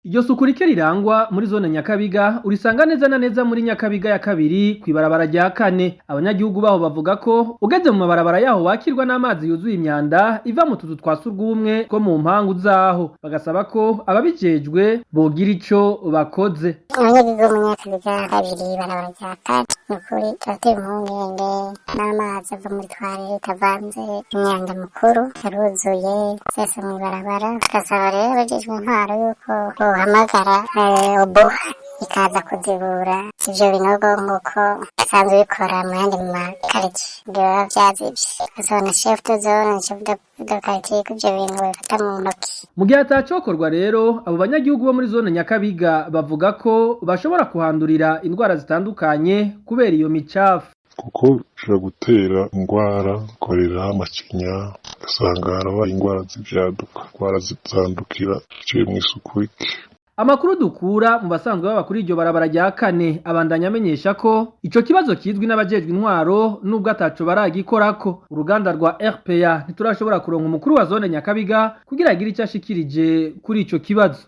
Iryo suku rike rirangwa muri zone Nyakabiga urisanga neza na neza muri Nyakabiga ya kabiri, kw'ibarabara rya kane. Abanyagihugu baho bavuga ko ugeze mu mabarabara yaho wakirwa n'amazi yuzuye imyanda iva mu tuzu twa surwumwe two mu mpangu zaho, bagasaba ko ababijejwe bogira ico bakoze. Abanyagihugu bo mu Nyakabiga kabiri, ibarabara rya kane, ni ukuri turateye impungenge n'amazi ava muri toilette avanze imyanda mukuru, yaruzuye sesa mw'ibarabara. Tugasaba rero abajejwe intwaro yuko bohamagara OBUHA ikaza kuzibura ivyo binogo nk'uko bisanzwe bikora mu yandi makaritsiye biba vyazivye. Tugasaba na chef de zone na chef de quartier ko ivyo bintu babifata mu ntoki. Mu gihe atacokorwa rero, abo banyagihugu bo muri zone Nyakabiga bavuga ko bashobora kuhandurira indwara zitandukanye kubera iyo micafu. Kuko bishobora gutera ingwara, korera, amacinya, ugasanga harabaye ingwara z'ivyaduka, ingwara zandukira biciye mw'isuku rike. Amakuru dukura mu basanzwe baba kuri iryo barabara rya kane abandanya amenyesha ko ico kibazo kizwi n'abajejwe intwaro, nubwo ataco baragikorako. Uruganda rwa RPA ntiturashobora kuronka umukuru wa zone Nyakabiga kugira agire ico ashikirije kuri ico kibazo.